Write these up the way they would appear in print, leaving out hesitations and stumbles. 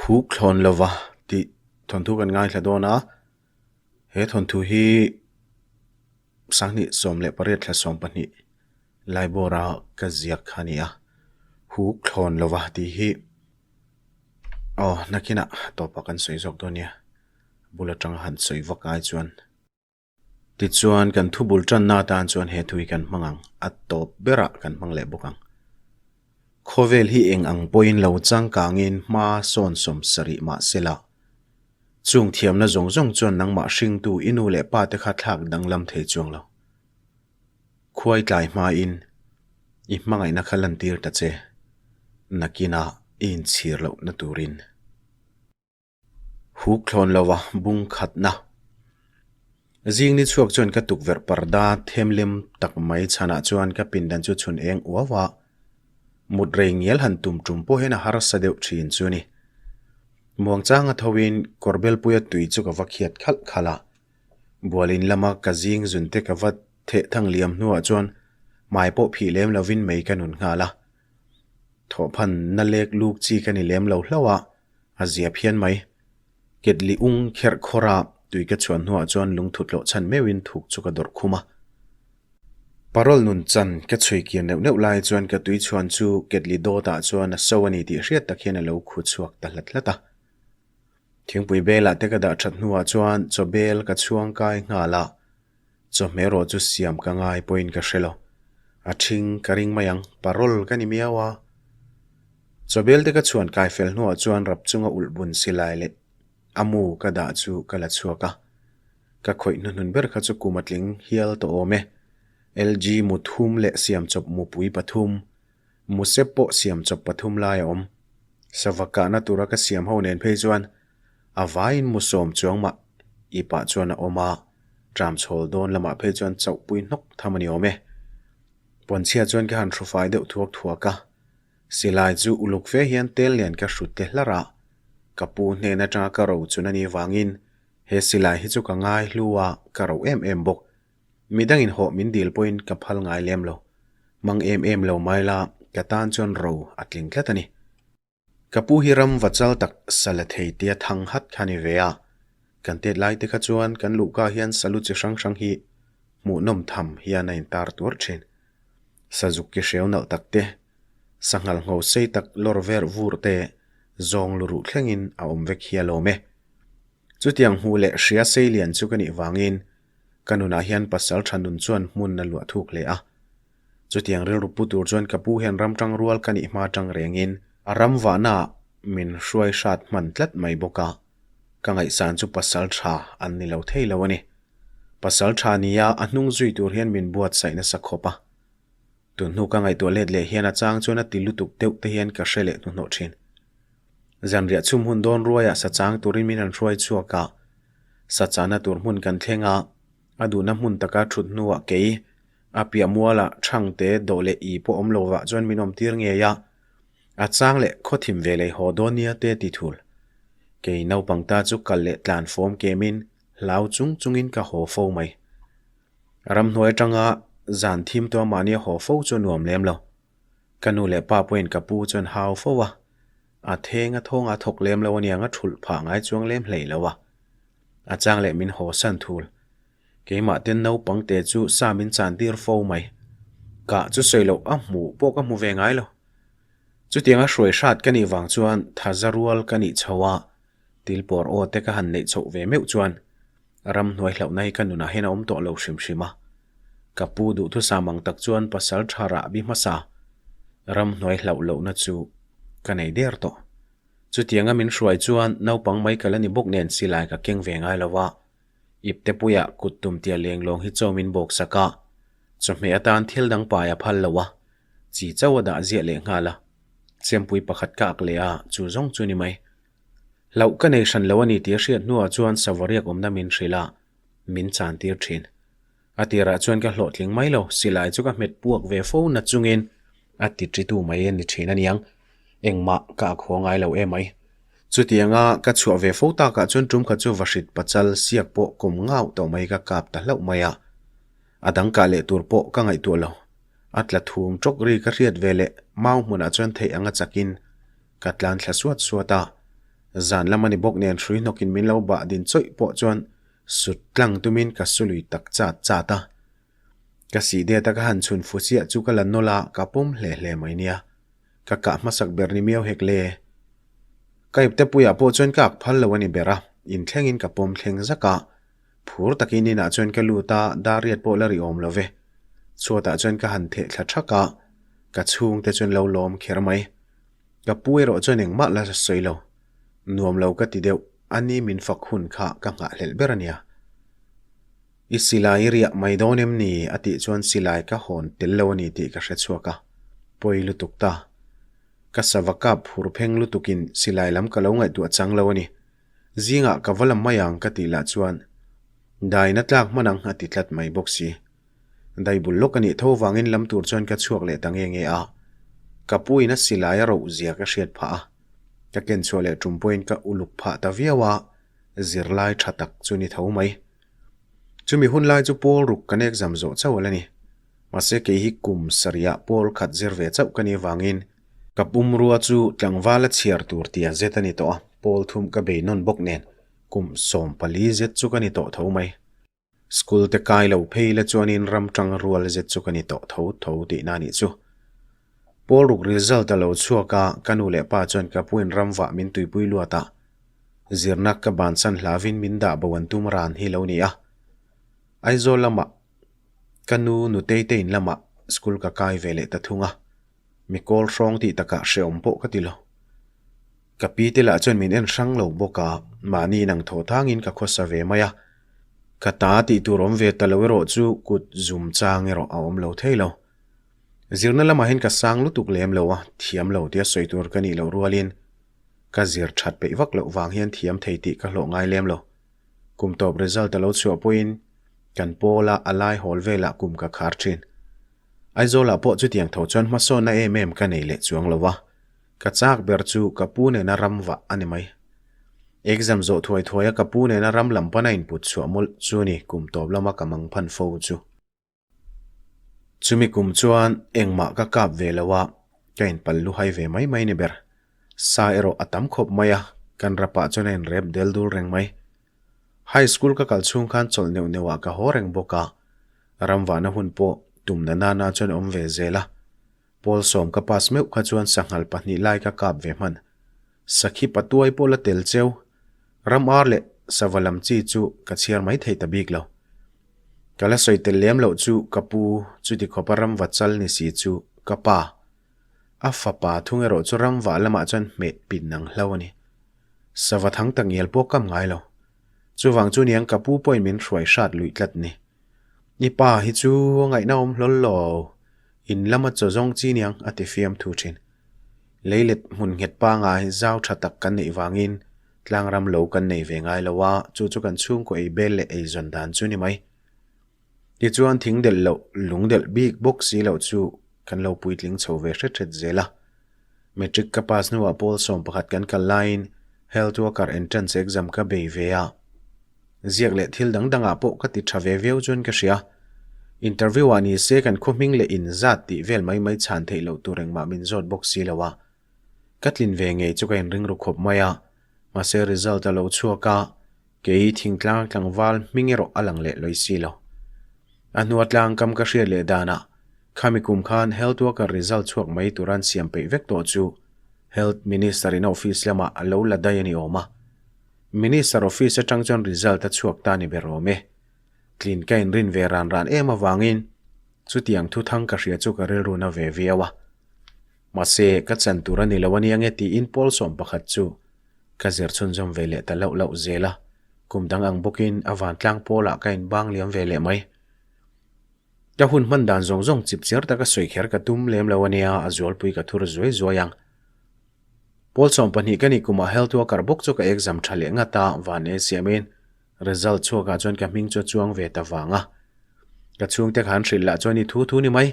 Huk thlawn lova tih thawnthu kan ngaithla dawn a, he thawnthu hi sanghnih 18 thla 12 lai bawra ka ziak kha a ni a, huk thlawn lova tih hi aw nakinah tawpah kan sawi zawk dawn nia, bul atanga han sawi vak ai chuan. Tichuan, kan thu bul tanna atan chuan he thu hi kan hmang ang, a tawp berah kan hmang leh bawk ang. Khawvel hi eng ang pawhin lo changkangin hma sawn 70 mah se la, chung thiamna zawng zawng chuan nangmah hringtu i nu leh pa te kha thlak danglam thei chuang lo. Khuai tlai hmain i hmangaihna kha lantir ta che, nakinah i inchhir lohna turin. Huk thlawn lova bung khatna. Zing ni chhuak chuan ka tukverh parda themlem tak mai chhanah chuan ka pindan chu chhun eng uau a, mut rei ngial han tum tum pawh hian a harsa deuh thin chu a ni. Muangchanga thoin kawr belpuia tui chu ka va khiat khalh khalh a, bualin lama ka zing zun te ka va theh thang liam hnuah chuan hmai pawh phih lem lovin mei ka nun nghal a. Thawhphan na lek luk chi ka ni lem lo hlauh a, A zia phian mai. Ketli ung kherh khawr a, tui ka chhuan hnuah chuan lungthu tlawh chhan meuhin thuk chu ka dawrh khum a. Parol nun chan ka chhui kir neuh neuh lai chuan ka tui chhuan chu ketli dawtah chuan a so a ni tih hriat tak hian a lo khu chhuak ta hlat hlat a. Thingpui belah te ka dah that hnuah chuan chaw bel ka chhuang kai nghal a, chawhmeh erawh chu siam ka ngai pawhin ka hre lo. A ṭhing ka ring mai ang, parol ka ni miau a. Chawbel te ka chhuan kai fel hnuah chuan rap chunga ulh bun silai leh a mu ka dah chu ka la chhuak a. Ka khawih hnuhnun ber kha chu kum a tling hial tawh awm e. LG mu thum leh siamchawp mupui pathum, mu sep pawh siamchawp pathum lai a awm. Sava kahna tura ka siam ho nen phei chuan a vaiin mu sawm chuang mah i pah chuan a awm a, tram chhawl dawn lamah phei chuan chauhpui hnawk tham a ni awm e. Pawnchhia chuan ka han hrufai deuh thuak thuak a. Silai chu uluk fe hian tel lian ka hrut te hlar a, ka pu hnen atanga ka ro chun a nih vangin he silai hi chu ka ngai hlu a, ka ro em em bawk. Midangin hawh min dil pawhin ka phal ngai lem lo. Mang em em lo mai la, ka tan chuan ro a tling tlat a ni. Ka pu hi ram va chal tak sala thei tia thang hat kha ni ve a, kan tet lai te kha chuan kan luhka hian salu chi hrang hrang hi hmuhnawm tham hian a intar tuar thin. Sazuk ki hreu nalh tak te, sanghal ngho sei tak lawr ver vur te zawng lu ruh thlengin a awm vek hi a lawm e. Chutiang hmuh leh hria sei lian chu ka nih vangin ka nunah hian pasal tha nun chuan hmun a luah thuk hle a. Chutiang rilru pu tur chuan ka pu hian ram tang rual ka nih hma tang rengin a ram vahnaah min hruai hrat hman tlat mai bawk a, ka ngaihsan chu pasal tha an ni lo thei lo a ni. Pasal tha nia a hnung zui tur hian min buatsaih nasa khawp a. Tun hnu ka ngaihtuah let leh hian a chang chuan a ti lutuk deuh te hian ka hre leh hnuhnawh thin. Zanriah chhum hun dawn ruaiah sa chang turin min han hruai chhuak a, sa chahna tur hmun kan thleng a, a duhna hmun taka thut hnuah kei a piah mualah Thangte dawh leh i pawh awm lovah chuan min awm tir ngei a, a chang leh khawthim ve lei haw dawn nia te ti thul. Kei naupang ta chu kal leh tlan fawm kemin hlau chung chungin ka haw fo mai. Ramhnuai atanga zan thim tua mahni a haw fo chu a nuam lem lo. Ka nu leh pa pawhin ka pu chuan hau fo a, a theng a thawng a thawk lem lo aniang a thulh phah ngai chuang lem hlei lo a. A chang leh min haw san thul. Keimah ten naupang te chu sa min chan tir fo mai. Kah chu sawi loh a hmuh pawh ka hmu ve ngai lo. Chutianga hruai hrat ka nih vang chuan thaza rual ka nih chho a, Tilpawr aw te ka han neih chhoh ve meuh chuan ramhnuai hlauhna hi ka nunah hian a awm tawh lo hrim hrim a. Ka pu duhthusam ang tak chuan pasal tha rah bi hmasa ramhnuai hlauh lohna chu ka nei der tawh. Chutianga min hruai chuan naupang mai ka la ni bawk nen silai ka keng ve ngai lo a, iptepuiah kut tum tia lenglawng hi chaw min bawk sak a, chawhmeh atan thil dang pai a phal lo a, chi chauh a dah ziah leh nghal a. Chempui pakhat ka ak leh a, chu zawng chu ni mai. Hlauh ka nei hran lo a ni tih a hriat hnuah chuan savariak awmna min hrilh a, min chan tir thin. A tirah chuan ka hlawhtling mai lo, silai chu ka hmet puak ve fo na chungin a ti ṭitu mai a ni thin a niang. Engmah ka ak haw ngai lo emai. Chutianga ka chhuah ve fo takah chuan tum khat chu vahrit pachal siak pawh kawm ngauh tawh mai ka kap ta hlauh mai a. A dang kah leh tur pawh ka ngaihtuah lo. A tla thum ṭawk ri ka hriat ve leh mau hmunah chuan theih anga chakin ka tlan thla suat suat a. Zan lam a ni bawk nen hrui hnawkin min lo bah din chawih pawh chuan sut tlang tumin ka su lui tak chat chat a. Ka sih det a ka han chhun fu chiah chu ka la nawlh a, ka pawm hle hle mai nia. Ka kah hmasak ber ni miau hek le. Ka ipte puiah pawh chuan ka ak phal lo a ni ber a, inthlengin ka pawm thleng zak a. Phur takin inah chuan ka lut a, dar riat pawh la ri awm lo ve. Chhuatah chuan ka han theh thla thak a, ka chhungte chuan lo lawm kher mai. Ka pu erawh chuan engmah la sawi lo. Nuam lo ka ti deuh, a ni min fak hun kha ka nghahhlelh ber a nia. I silai i riah mai dawn em ni? a tih chuan silai ka hawn tel lo a ni tih ka hre chhuak a, pawi lutuk ta. Ka sava kap phur pheng lutukin silai lam ka lo ngaihtuah chang lo a ni. Zingah ka va la mai ang ka tih lah chuan daina tlak hman ang a ti tlat mai bawk si. Daibul lawk a nih tho vangin lam tur chuan ka chhuak leh ta nge nge a. Ka pu in a silai a roh zia ka hriat phah a. Ka ken chhuah leh tum pawhin ka uluk phah ta viau a, zirlai tha tak chu ni tho mai. Chumi hun lai chu pawl ruk kan exam zawh chauh a la ni. Mahse kei hi kum sarihah pawl khat zir ve chauh ka nih vangin ka pumrua chu tlangval a chhiar tur tia zet a ni tawh a, pawl thum ka bei nawn bawk nen kum 14 zet chu ka ni tawh tho mai. School te kai lo phei la chuanin ram tang rual zet chu ka ni tawh tho tho tihna a nih chu. Pawl ruk result a lo chhuak a, ka nu leh pa chuan ka puin ram vah min tuipui luat a, zirna ka bansan hlavin min dah bo an tum ran hi lo ni a. Aizawl lamah ka nu nutei te in lamah school ka kai ve leh ta thung a, mi kawl hrawng tih takah hrehawm pawh ka ti lo. Ka pi te lah chuan min en hrang lo bawk a, mahni inang thaw thangin ka khawsa ve mai a. Ka ta tih tur awm ve ta lo erawh chu kut zum chang erawh a awm lo thei lo. Zirna lamah hian ka sang lutuk lem lo a, thiam lo tia sawi tur ka nih loh rualin ka zir that peih vak loh vang hian thiam thei tih ka hlawh ngai lem lo. Kum tawp result a lo chhuah pawhin kan pawla a lai hawl velah kum ka khar thin. Aizawlah pawh chutiang tho chuan hmasawnna em em ka nei leh chuang lo a, ka chak ber chu ka pu nena ram vah a ni mai. Exam zawh thuai thuaia ka pu nena ram lam pana input chhuah mawlh chu ni kum tawp lama ka mangphan fo chu. Chumi kum chuan engmah ka kap ve lo a, ka inpal luhai ve mai mai ni ber. Sa erawh a tam khawp mai a, kan rapah chuan a inrep del dul reng mai. High school ka kal chhung khan chawlh neuh neuhah ka haw reng bawk a, ramvahna hun pawh tumna nana chuan a awm ve zel a. Pawl sawm ka pass meuh kha chuan sanghal pahnih lai ka kap ve hman. Sakhi patuai pawh la tel cheu. Ram ar leh sava lam chi chu ka chhiar mai thei ta bik lo. Ka la sawi tel lem loh chu ka pu chuti khawpa ramva chal ni si chu ka pa. A fapa thung erawh chu ramvah lamah chuan hmeh pin ang hlo a ni. Sava thang ta ngial pawh kam ngai lo. Chuvang chu niang ka pu pawhin min hruai hrat luih tlat ni. I pa hi chu a ngaihna awm hlawl lo, in lama chaw zawng chi niang a ti fiam thu thin. Leilet hmun nghet pangai zau tha tak kan neih vangin tlangram lo kan nei ve ngai lo a, chu chu kan chhungkaw ei bel leh ei zawn dan chu ni mai. Tichuan thing delh loh, lung delh bik bawk si loh chu kan lo puitling chho ve hret hret zel a. Matric ka pass hnuah pawl 11 kan kal laiin Health Worker Entrance Exam ka bei ve a. Ziak leh thil dang dangah pawh ka ti tha ve viau chuan ka hria. Interview ah ni se kan khaw hming leh in zat tih vel mai mai chhan theih loh tur engmah min zawt bawk si lo a. Ka tlin ve ngei chu ka inring ru khawp mai a. Mahse result a lo chhuak a, kei thingtlang tlangval hming erawh a lang leh lawi si lo. A hnua tlangkam ka hriat leh danah khami kum khan health worker result chhuak mai tura an siam peih vek tawh chu Health Minister in a office lamah a lo la daih a ni awm a. Minister office atang chuan result a chhuak ta ni ber awm e. Tlin ka inrin ve ran ran em avangin chutiang thuthang ka hria chu ka rilru na ve viau a. Mahse, ka chan tur a ni lo a nia nge tiin pawl 11 chu ka zir chhunzawm ve leh ta loh loh zel a, kum dang ang bawkin a vantlang pawlah ka inbang liam ve leh mai. Ka hun hman dan zawng zawng chip chiar taka sawi kher ka tum lem lo a nia, a zualpui ka thur zuai zuai ang. Pawl 12 ka nih kumah health worker bawk chu ka exam tha leh ngat a, van e siamin result chhuakah chuan ka hming chu a chuang ve ta vang a. Ka chhungte khan hrilh lah chuan i thu thu ni mai,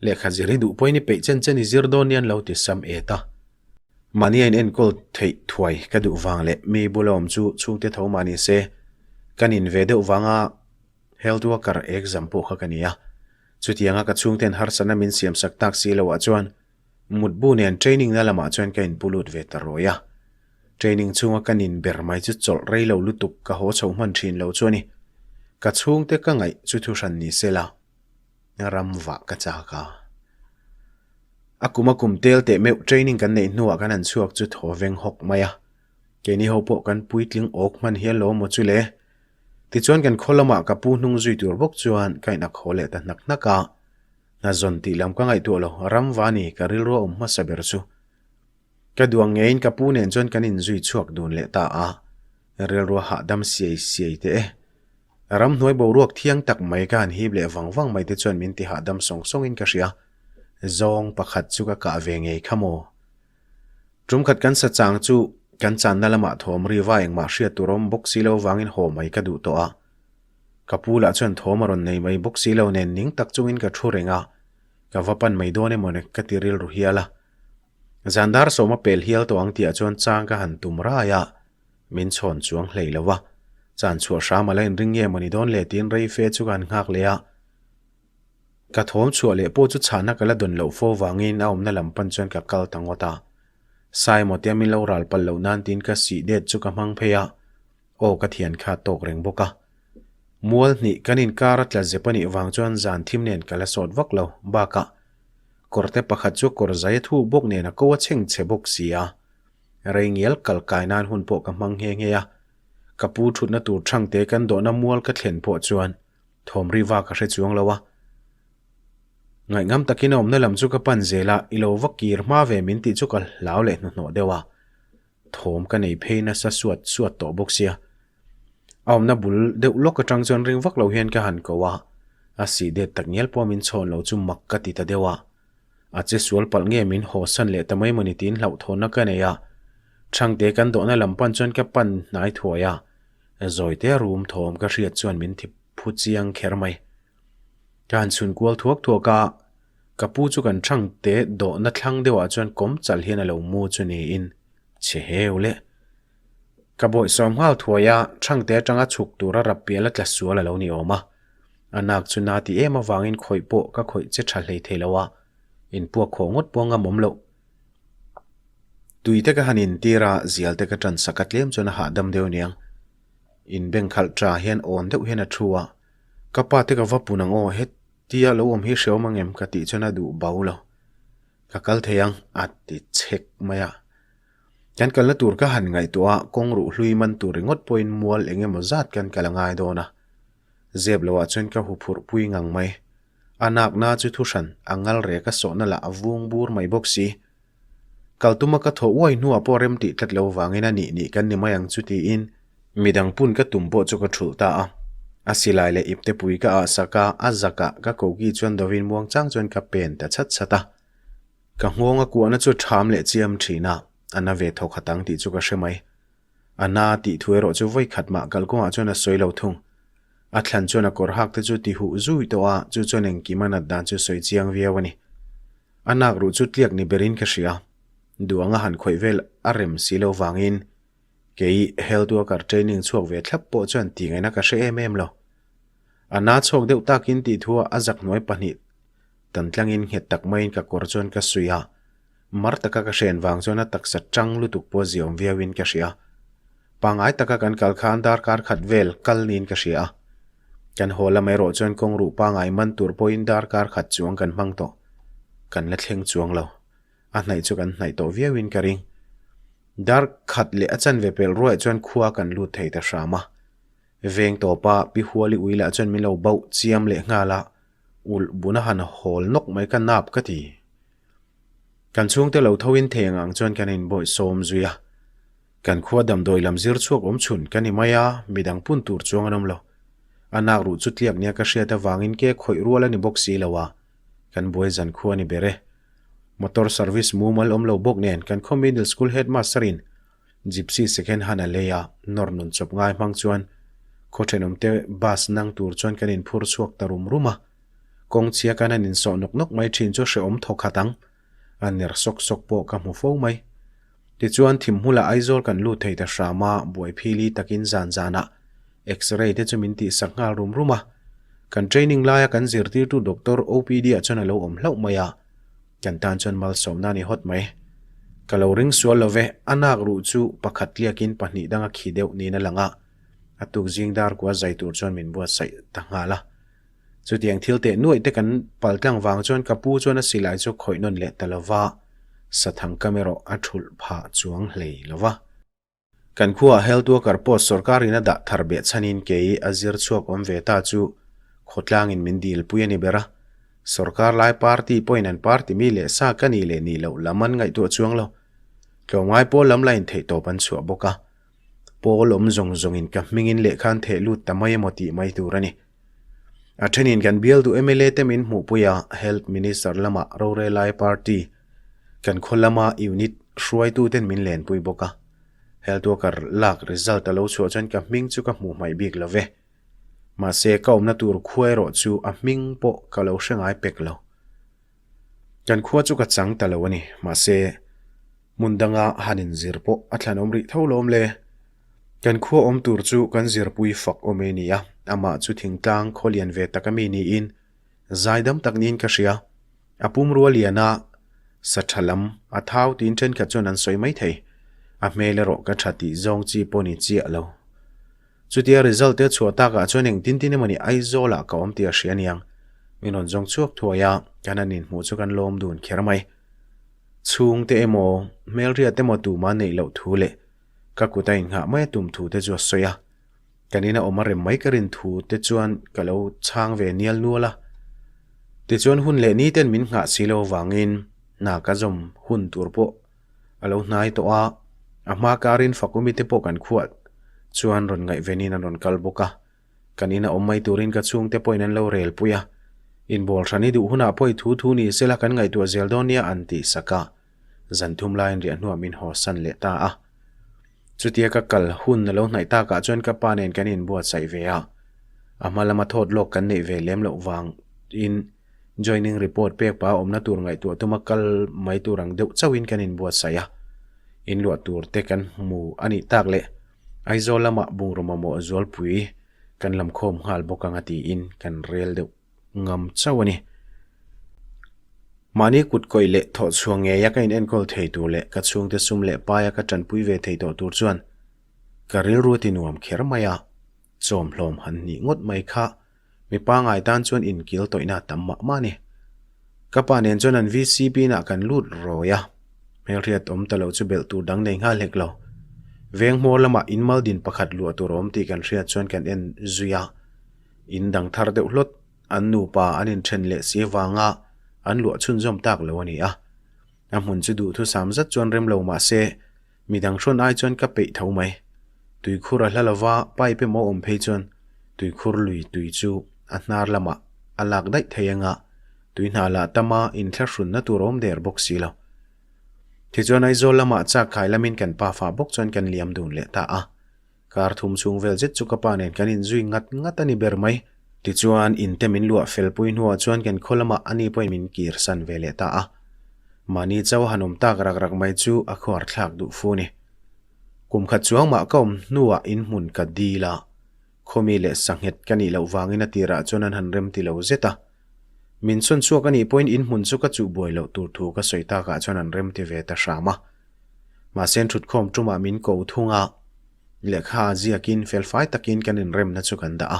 lehkha zir hi duh pawhin i peih chen chen i zir dawn nia an lo ti sam et a. Mahni a in enkawl theih thuai ka duh vang leh mi bula awm chu chhungte tho mah ni se, kan in ve deuh vanga health worker exam pawh kha ka ni a. Chutianga ka chhungten harsatna min siamsak tak si loah chuan Mutbu nen training na lamah chuan ka inpu lut ve ta rawi a. Training chhunga ka nin ber mai chu chawlh rei lo lutuk ka haw chho hman thin lo chu a ni. Ka chhungte ka ngaih chu thu hran ni se la, ram vah ka chak a. A kum a kum tel teh meuh training kan neih hnuah kan han chhuak chu thaw veng hawk mai a. Keini ho pawh kan puitling awk hman hial lo maw chu le? Tichuan kan khaw lamah ka pu hnung zui tur bawk chuan ka inah khaw leh ta hnak hnak a. Hna zawn tih lam ka ngaihtuah lo, ram va ni ka rilru a awm hmasa ber chu. Ka duang ngeiin ka pu nen chuan kan inzui chhuak dun leh ta a, rilru a hahdam siai siai teh e. Ramhnuai boruak thiang tak mai ka han hip leh vang vang mai te chuan min ti hahdam sawng sawngin ka hria. Zawng pakhat chu ka kah ve ngei kha maw? Tum khat kan sa chang chu kan channa lamah thawm ri va engmah hriat tur awm bawk si lo vangin haw mai ka duh tawh a. Ka pu lah chuan thawm a rawn nei mai bawk si lo nen ning tak chungin ka thu reng a, ka va pan mai dawn emaw ka ti rilru hial a. Zan dar sawma pel hial tawh ang tihah chuan chang ka han tum rai a, min chhawn chuang hlei lo va. Chan chhuah hram a la inring nge mawni dawn le tiin rei fe chu ka han nghak leh a. Ka thawm chhuah leh pawh chu chhahna ka la dawn loh fo vangin a awmna lam pan chuan ka kal ta ngawt a. Saimo tia min lo ral palh loh nan tiin ka sih det chu ka hmang phei a, aw ka thian kha a tawk reng bawk a. Mual hnih kan inkar a tla zep a nih vang chuan zan thim nen ka la sawt vak lo, bakah kawrte pakhat chu kawr zai a thuk bawk nen a ko a chheng chhe bawk si a. Rei ngial kal kai nan hun pawh ka hmang nghe nghe a, ka pu thutna tur thangte kan dawhna mual ka thlen pawh chuan Thawm ri vak a hre chuang lo a. Ngaihngam takin a awmna lam chu ka pan zel a, i lo va kir hma ve min tih chu ka hlau leh hnuhnawh deuh a. Thawm ka nei phei nasa suat suat tawh bawk sia. A awmna bul deuh lawk atang chuan ring vak lo hian ka han ko a, a sih det tak ngial pawh min chhawn lo chu mak ka ti ta deuh a. A che sual palh nge min hawsan leh ta mai mawni tiin hlauhthawnna ka nei a. Thangte kan dawhna lam pan chuan ka pan hnai thuai a. Zawite rum thawm ka hriat chuan min ti phu chiang kher mai. Ka han chhun kual thuak thuak a, ka pu chu kan thang te dawhna thlang deuhah chuan kawm chalh hian a lo mu chu niin chhe heu le. Ka bawihsawm nghal thuai a, thangte atanga chhuk tura rap pial a tla sual a lo ni awm a. A nak chu na ti em avangin khawih pawh ka khawih che tha hlei thei lo a, inpuak khawh ngawt pawh ngam awm loh. Tui te ka han intir a, zial te ka tan sak a tlem chuan a hahdam deuh aniang. In bank khalh tha hian awn deuh hian a thu a, ka pa te ka va pun ang aw, hetia lo awm hi hreawm ang em ka tih chuan a duh bau lo. Ka kal thei ang a ti chhek mai a. Kan kalna tur ka han ngaihtuah a, kawng ruh hlui man tur ringawt pawhin mual eng emaw zat kan kal a ngai dawn a. Zep loah chuan ka huphurh pui ngang mai. A nakna chu thuhran, a ngal rek a sawhna lah a vung bur mai bawk si. Kal tuma ka thaw uai hnuah pawh rem tih tlat lo vangin a nih nih kan ni mai ang chu tiin midang pun ka tum pawh chu ka thulh ta a. A silai leh ipte pui ka ah sak a, a zakah ka koki chuan dovin muangchang chuan ka pen ta chhat chhat a. Ka nghawng a kuahna chu ṭham leh chiam ṭhin a, a na ve thawkhat ang tih chu ka hre mai. A na tih thu erawh chu vawi khat mah kalkawngah chuan a sawi lo thung. A thlan chuan a kawr hak te chu ti huh zui tawh a, chu chuan engkim a nat dan chu sawi chiang viau a ni. A nak ruh chu tliak ni berin ka hria. Duh anga han khawih vel a rem si lo vangin kei health worker training chhuak ve thlap pawh chuan tih ngaihna ka hre em em lo. A na chhuak deuh takin tih thu a zak hnuai pahnih tan tlangin nghet tak maiin ka kawr chuan ka suih a. Mar taka ka hren vang chuan a taksa tang lutuk pawh ziawm viauin ka hria. Pangngai taka kan kal khan darkar khat vel kal niin ka hria a. Kan haw lam erawh chuan kawng ruh pangngai man tur pawhin darkar khat chuang kan hmang tawh. Kan la thleng chuang lo. A hnaih chu kan hnaih tawh viauin ka ring. Dar khat leh a chanve pelh ruaiah chuan khua kan lut thei ta hram a. Veng tawpa Pi Huali ui lah chuan min lo bauh chiam leh nghal a, ulh buna han hawl nawk mai ka nap ka ti. Kan chhungte lo tho in thei ang chuan kan inbawih sawm zui a. Kan khua damdawi lam zir chhuak awm chhun ka ni mai a, midang pun tur chuang an awm lo. A nak ruh chu tliak nia ka hriat avangin ke khawih rual a ni bawk si lo a, kan buai zan khua a ni ber e. Motor service mumal awm lo bawk nen kan khaw middle school headmaster in Gypsy second hand a lei a, nawr nun chawp ngai hmang chuan khaw thenawmte bus nang tur chuan kan inphur chhuak ta rum rum a. Kawng chhia kan han insawh nawk nawk mai thin chu hrehawm thaw khat ang. A ner sawk sawk pawh ka hmu fo mai. Tichuan thimhmulah Aizawl kan lut thei ta hram a, buai phili takin zan zanah X-ray te chu min tihsak nghal rum rum a. Kan training laia kan zirtirtu Doctor OPD ah chuan a lo awm hlauh mai a, kan tan chuan malsawmna a ni hawt mai. Ka lo ring sual lo ve, a nak ruh chu pakhat tliakin pahnih danga khi deuh niin a lang a, a tuk zing dar kua zai tur chuan min buatsaih ta nghal a. Chutiang thil teh nuaih te kan paltlang vang chuan ka pu chuan a silai chu khawih nawn leh ta lo va, sathang kam erawh a thulh phah chuang hlei lo va. Kan khuaah Health Worker post sorkarin a dah thar beh chhanin kei a zir chhuak awm ve ta chu khawtlangin min dilpui a ni ber a. Sorkar lai party pawhin an party mi leh sa ka nih leh nih loh lam an ngaihtuah chuang lo. Tlawmngai pawl lam la intheihtawp an chhuah bawk a. Pawl awm zawng zawngin ka hmingin lehkha an theh lut ta mai emaw tih mai tur a ni. A thenin kan bial duh mla te min hmuhpui a, Health Minister lamah rorelai party kan khaw lama unit hruaituten min lenpui bawk a. Health worker lak result a lo chhuah chuan ka hming chu ka hmuh hmaih bik lo ve. Mahse ka awmna tur khua erawh chu a hming pawh ka lo hre ngai pek lo. Kan khua chu ka chang ta lo a ni. Mahse hmun danga han inzir pawh a thlanawm rih tho lawm le. Kan khua awm tur chu kan zirpui fak awm e ni a, amah chu thingtlang khaw lian ve tak a mi niin zaidam tak niin ka hria. A pumrua lian a, sa tha lam a thau tiin thenkhat chuan an sawi mai thei. A hmel erawh ka tha tih zawng chi pawh ni chiah lo. Chutia result te a chhuah takah chuan eng tin tin emawni Aizawlah ka awm tih a hria aniang. Min rawn zawng chhuak thuai a, kan han inhmuh chu kan lawm dun kher mai. Chhungte emaw, hmelriat emaw tumah neih loh thu leh ka kut a inghah mai a tum thu te chu a sawi a. Kan ina awm a rem mai ka rin thu te chuan ka lo chhang ve nial nual a. Tichuan hun leh ni ten min nghah si lo avangin hna ka zawm hun tur pawh a lo hnai tawh a, a hma karin Fakumi te pawh kan khuah chuan rawn ngaihvenin an rawn kal bawk a. Kan ina awm mai turin ka chhungte pawhin an lo rel pui a, inbawl hran i duh hunah pawh i thu thu ni sela kan ngaihtuah zel dawn nia an tih sak a, zan thum laiin riah hnuah min hawsan leh ta a. Chutia ka kal hun a lo hnaih takah chuan ka pa nen kan inbuatsaih ve a, a hma lama thawt lawk kan neih ve lem loh vangin joining report pek pah a awmna tur ngaihtuah tuma kal mai tur ang deuh chauhin kan inbuatsaih a, inluah tur te kan hmu a nih tak leh Aizawl lamah bungraw mamawh zualpui kan lam khawm nghal bawk ang a tiin kan rel deuh ngam chauh a ni. Mahni kut kawih leh thawhchhuah ngeia ka inenkawl thei tur leh ka chhungte sum leh paia ka tanpui ve thei tawh tur chuan ka rilru a ti nuam kher mai a, chawmhlawm han hnih ngawt mai kha Mi pangai tan chuan inkil tawihna a tam mah mah a ni. Ka pa nen chuan an VCP inah kan lut rawi a, hmelhriat awm ta lo chu belh tur dang nei nghal hek lo. Veng hmawr lamah in mal din pakhat luah tur a awm tih kan hriat chuan kan en zui a, in dang thar deuh hlawt an nupa an inthen leh si avanga an luah chhunzawm tak lo a ni a. A hmun chu duhthusam zat chuan rem lo mah se, Midang hrawn ai chuan ka peih tho mai. Tuikhur a hla lova pipe emaw awm phei chuan tuikhur lui tui chu a hnar lamah a lak daih thei anga tui hna lah tama inthlahrunna tur a awm der bawk si lo. Tichuan Aizawl lamah chak khai lamin kan pa fah bawk chuan kan liam dun leh ta a. Kar thum chhung vel zet chu ka pa nen kan inzui ngat ngat a ni ber mai. Tichuan, in te min luah fel pui hnuah chuan kan khaw lamah ani pawhin min kir san ve leh ta a. Mahni chau han awm tak rak rak mai chu a khuar thlak duh fu ni. Kum khat chuang mah ka awm hnuah in hmun ka dil a, khawmi leh sanghet ka nih loh vangin a tirah chuan an han rem ti lo zet a. Min sawn chhuak a nih pawhin in hmun chu ka chuh buai loh tur thu ka sawi takah chuan an rem ti ve ta hram a. Mahse an thutkhawm tumah min ko thung a, lehkha ziakin felfai takin kan inremna chu kan dah a.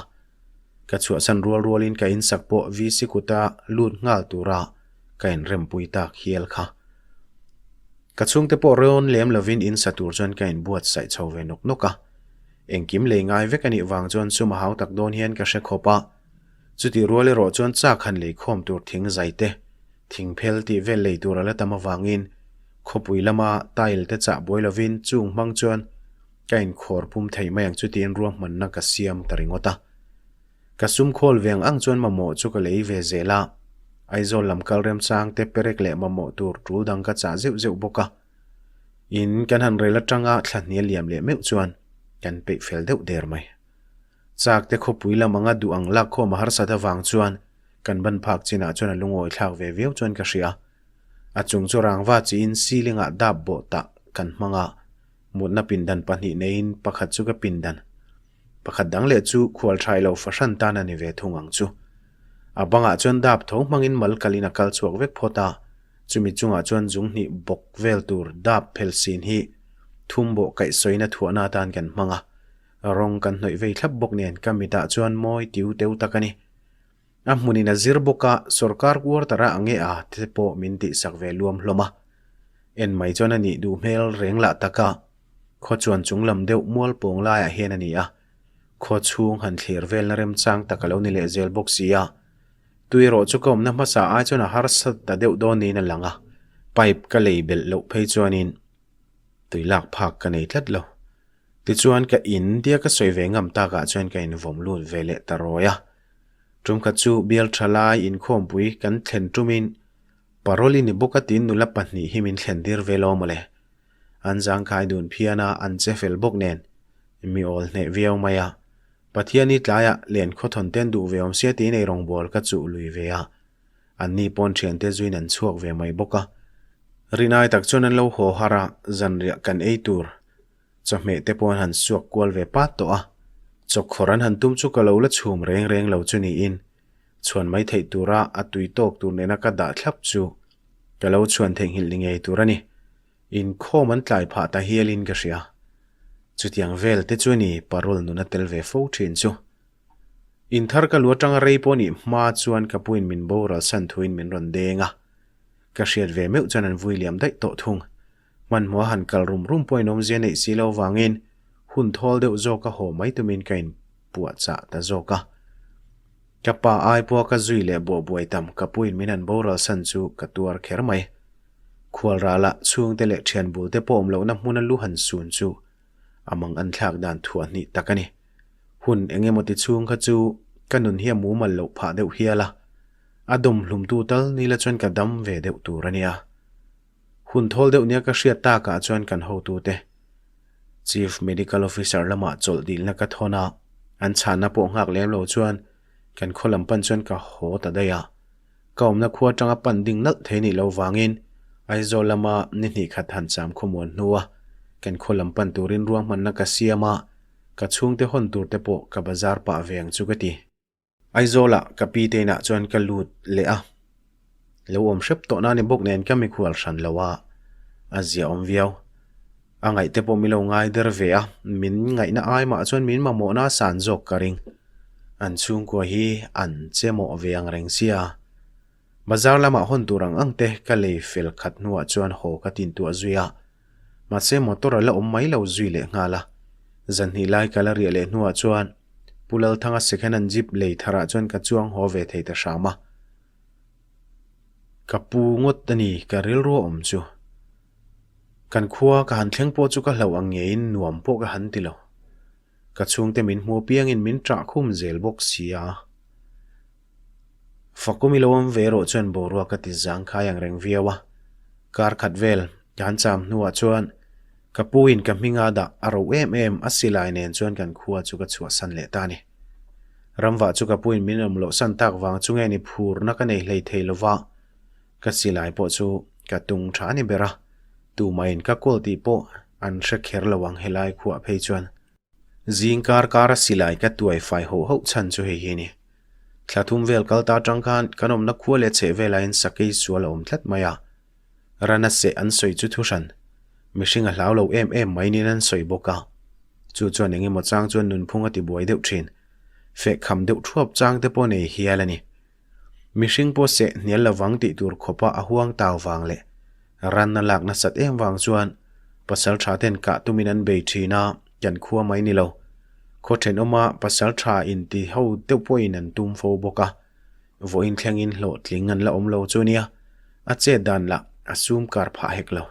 Ka chhuahsan rual rualin ka insak pawh VC kuta lut nghal tura ka inrempui tak hial kha. Ka chhungte pawh rawn lem lovin insa tur chuan ka inbuatsaih chho ve nawk nawk a. Engkim lei ngai vek a nih vang chuan sum a hau tak dawn hian ka hre khawp a. Chutih rual erawh chuan chak han lei khawm tur thing zai te, thing phel tih vel lei tur a la tam avangin khawpui lama tile te chah buai lovin chung hmang chuan ka inkhawr pum thei mai ang chu tiin ruahmanna ka siam ta ringawt a. Ka sum khawl ve ang ang chuan mamawh chu ka lei ve zel a, Aizawl lam kal remchang te perek leh mamawh tur tul dang ka chah zeuh zeuh bawk a. In kan han rel atanga thla hnial liam leh meuh chuan kan peih fel deuh der mai. Chak te khawpui lam anga duh ang lak khawm a harsat avang chuan kan ban phak chinah chuan a lungawi thlak ve viau chuan ka hria. A chung chu rangva chiin ceiling ah dap bawh tah kan hmang a, mutna pindan pahnih neiin pakhat chu ka pindan, pakhat dang leh chu khual thai lo fahran tan a ni ve thung ang chu. A bangah chuan dap tho hmangin mal kalin a kal chhuak vek phawt a. Chumi chungah chuan zung hnih bawk vel tur dap phel sin hi thum bawh kaih sawina thuahna atan kan hmang a. Rawng kan hnawih vei thlap bawk nen ka mitah chuan mawi tiu teu tak a ni. A hmunin a zir bawk a, sorkar quarter a ange a te pawh min tihsak ve luam hlawm a. En mai chuan a nih duh hmel reng lah tak a, khaw chuan chung lam deuh mual pawng laiah hian a ni a, khaw chhung han thlir velna remchang tak a lo ni leh zel bawk si a. Tui erawh chu ka awmna hmasa ai chuan a harsa ta deuh dawn niin a lang a, pipe ka lei belh loh phei chuanin tui lak phak ka nei tlat lo. Tichuan ka in tia ka sawi ve ngam takah chuan ka invawm lut ve leh ta rawi a. Tumkhat chu bial tha lai inkhawmpui kan thlen tumin parol i ni bawk a tiin nula pahnih hi min thlen tir ve lo mawle. An zangkhai dun phian a, an che fel bawk nen mi awl hneh viau mai a. Pathian i tlaiah len khawthawn ten duh ve awm sia tiin eirawngbawl ka chuh lui ve a. Anni pawn thiante zuin an chhuak ve mai bawk a. Rinai tak chuan an lo haw har a, zanriah kan ei tur Chawhmeh te pawh an han suak kual ve pat tawh a, chawkkhawr an han tum chu ka lo la chhum reng reng lo chu niin, chhuan mai theih tura a tui tawk tur nena ka dah thlap chu ka lo chhuan theihnghilh ni ngei tur a ni. Inkhawm an tlai phah ta hialin ka hria. Chutiang vel te chu ni parol nun a tel ve fo thin chu. Inthar ka lu atanga rei pawh nih hma chuan ka puin min boral san thuin min rawn deng a, ka hriat ve meuh chuan an vui liam daih tawh thung. Hmanhmawh a han kal rum rum pawhin awmzia neih si lo vangin hun thawl deuh zawk a haw mai tumin ka inpuah chah ta zawk a. Ka pa ai pawha ka zui leh buah buai tam ka puin min han boral san chu ka tuar kher mai. Khual ralah chhungte leh thian bul te pawh awm lohna hmuna lu han sun chu a mang an thlak dan thuah hnih tak a ni. Hun eng emaw ti chhung kha chu ka nun hi a mumal loh phah deuh hial a, a dawm hlumtu tal nila chuan ka dam ve deuh tur a nia. Hun thawl deuh nia ka hriat takah chuan kan hotute Chief Medical Officer lamah chawlh dilna ka thawn a, an chhanna pawh nghak lem lo chuan kan khaw lam pan chuan ka haw ta daih a. Ka awmna khua atanga pan ding nalh thei nih lo vangin Aizawl lama ni hnih khat han cham khawmuan hnua kan khaw lam pan turin ruahmanna ka siam a, ka chhungte hawn tur te pawh ka bazar pah ve ang chu ka ti. Aizawlah ka pi te inah chuan ka lut leh a, lo awm hrep tawh na ni bawk nen ka mikhual hran lo a, a zia awm viau. A ngaih te pawh min lo ngai der ve a, min ngaihna ai mah chuan min mamawhna a san zawk ka ring. An chhungkua hi an che mawh ve ang reng sia. Bazar lamah hawn tur ang ang te ka lei fel khat hnuah chuan haw ka tintuah zui a, mahse motor a la awm mai lo zui leh nghal a. Zanhnih lai ka la riah leh hnuah chuan Pu Lalthanga second hand jeep lei tharah chuan ka chuang haw ve thei ta hram a. Ka pu ngawt a ni ka rilru a awm chu. Kan khua ka han thleng pawh chu ka hlauh ang ngeiin nuam pawh ka han ti lo. Ka chhungte min hmu apiangin min ṭah khum zel bawk si a. Fakum i lo awm ve erawh chuan boruak ka ti zangkhai ang reng viau a. Kar khat vel ka han cham hnuah chuan ka pu in ka hminga dah a ro em em a silai nen chuan kan khua chu ka chhuahsan leh ta a ni. Ramvah chu ka pu in min awm loh san tak vang chu nge ni phurna ka nei hlei thei lova ka silai pawh chu ka tung tha a ni ber a, tumahin ka kawl tih pawh an hre kher lo ang helai khuah phei chuan. Zing kar kara silai ka tuai fai hoh hoh chhan chu hei hi a ni. Thla thum vel kal ta atang khan kan awmna khua leh chheh velah hian sakei sual a awm tlat mai a. Rana seh an sawi chu thu hran. Mihring a hlau lo em em mai niin an sawi bawk a. Chu chuan eng emaw chang chuan nunphung a tibuai deuh thin. Feh kham deuh thuap chang te pawh nei hial a ni. Mihring pawh seh hnial lovang tih tur khawpa a huang tau vang leh ran a lak nasat em vang chuan pasal tha ten kah tumin an bei thin a, kan khua mai ni lo. Khaw thenawma pasal tha inti ho deuh pawhin an tum fo bawk a, vawiin thlengin hlawhtling an la awm lo chu nia, a chet dan lah a sum kar phah hek lo.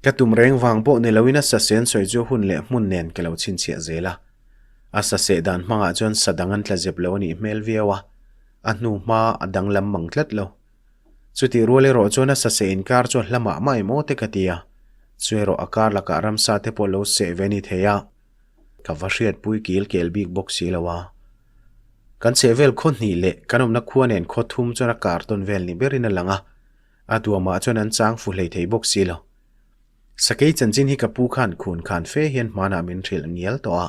Ka tum reng vang pawh ni loin a sasen sawi chu hun leh hmun nen ka lo chhinchhiah zel a. A saseh dan hmangah chuan sa dang an tla zep lo a nih hmel viau a, a hnu hma a danglam mang tlat lo. Chutih rual erawh chuan a saseh inkar chu a hla mah mah em aw te ka ti a, chu erawh a kar lakah ramsa te pawh lo seh ve a ni thei a, ka va hriatpui kil kel bik bawk si lo a. Kan chhehvel khaw hnih leh kan awmna khua nen khaw thum chuan a kar tawn vel ni berin a lang a, A duamah chuan an chang fu hlei thei bawk si lo. Sakei chanchin hi ka pu khan khun khan fe hian hmanah min hrilh ngial tawh a.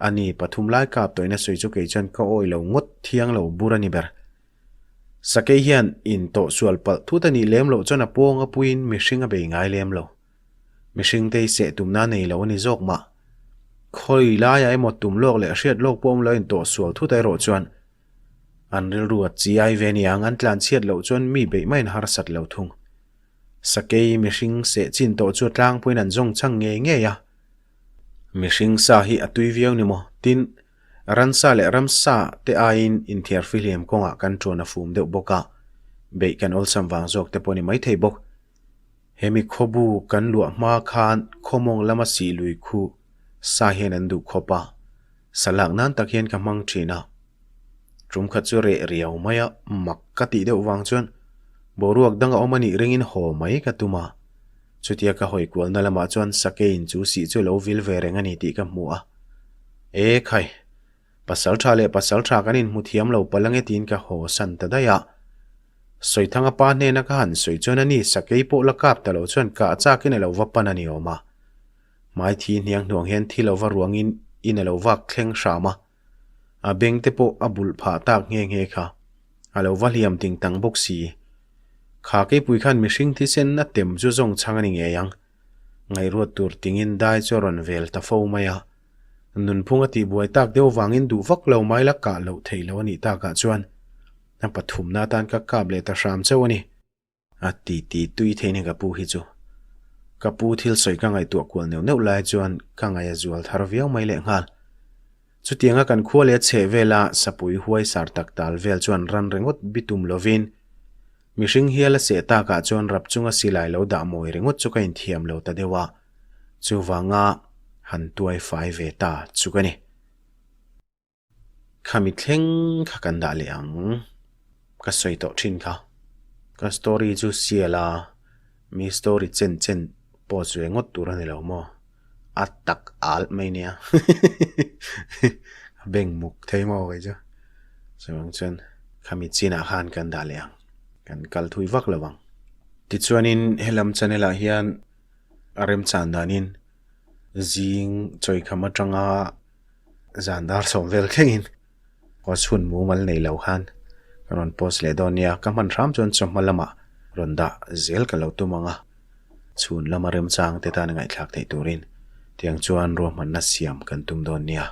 A ni, pathum lai kap tawhina sawi chu kei chuan ka awi lo ngawt thiang lo bur a ni ber. Sakei hian in tawh sual palh thut a nih lem loh chuan a pawng a puiin mihring a bei ngai lem lo. Mihring te hi seh tumna a nei lo a ni zawk mah. Khawi laiah emaw tum lawk leh hriat lawk pawh awm lo in tawh sual thut a erawh chuan an rilru a chiai ve aniang an tlan chhiat loh chuan mi beih maiin harsat lo thung. Sakei mihring seh chin tawh chu a tlangpuiin an zawng chhang ngei ngei a. Mihring sa hi a tui viau ni maw? Tin, ransa leh ramsa te aiin inthiar fihliam kawngah kan ṭuan a fum deuh bawk a, beih kan awlsam vang zawk te pawh ni maithei bawk. Hemi khawbu kan luah hma khan khawmawng lama sih lui khu sa hian an duh khawp a, sa lak nan tak hian ka hmang ṭhin a. Ṭum khat chu reh riau mai a, mak ka tih deuh vang chuan boruak dang a awm a nih ringin haw mai ka tum a. Chutia ka hawi kualna lamah chuan sakeiin chu sih chu lo vil ve reng a ni tih ka hmu a. E khai! Pasal tha leh pasal tha kan inhmu thiam lo palh ange tiin ka haw san ta daih a. Sawithanga pa hnena ka han sawi chuan a ni sakei pawh la kap ta lo chuan kah chakin a lo va pan a ni awm a. Hmai thi hniang hnuang hian thi lova ruangin in a lo vak thleng hram a. A beng te pawh a bulh phah tak nghe nghe kha. A lo va hliam ting tang bawk si. Kha keipui khan mihring thisen a tem chu zawng chhang a ni ngei ang. Ngaihruat tur tingin dai chu a rawn vel ta fo mai a. Nunphung a tihbuai tak deuh vangin duh vak lo mai la kah loh theih loh a nih takah chuan a pathumna atan ka kap leh ta hram chauh a ni. A ti ti tui thei ni ka pu hi chu. Ka pu thil sawi ka ngaihtuah kual neuh neuh lai chuan ka ngaih a zual thar viau mai leh nghal. Chutianga kan khua leh chheh vela sapui huai sar tak tal vel chuan ran ringawt bitum lovin mihring hial a seh takah chuan rap chunga silai lo dah mawi ringawt chu ka inthiam lo ta deuh a, chuvanga han tuai fai ve ta chu ka ni. Khami thleng kha kan dah leh ang. Ka sawi tawh thin kha. Ka story chu sial a, mi story chen chen post ve ngawt tur a ni lo maw? A tak alh mai nia. Ka beng muk thei maw kei chu. Chuvang chuan khami chinah khan kan dah leh ang. Kan kal thui vak lo ang. Tichuanin helam channel ah hian a remchan danin zing chawikham atanga Zan dar sawm vel thlengin post hun mumal nei lo khan ka rawn post leh dawn nia, ka hman hram chuan chawhma lamah rawn dah zel ka lo tum ang a, chhun lama remchang te tan a ngaihthlak theih turin tiang chuan ruahmanna siam kan tum dawn nia.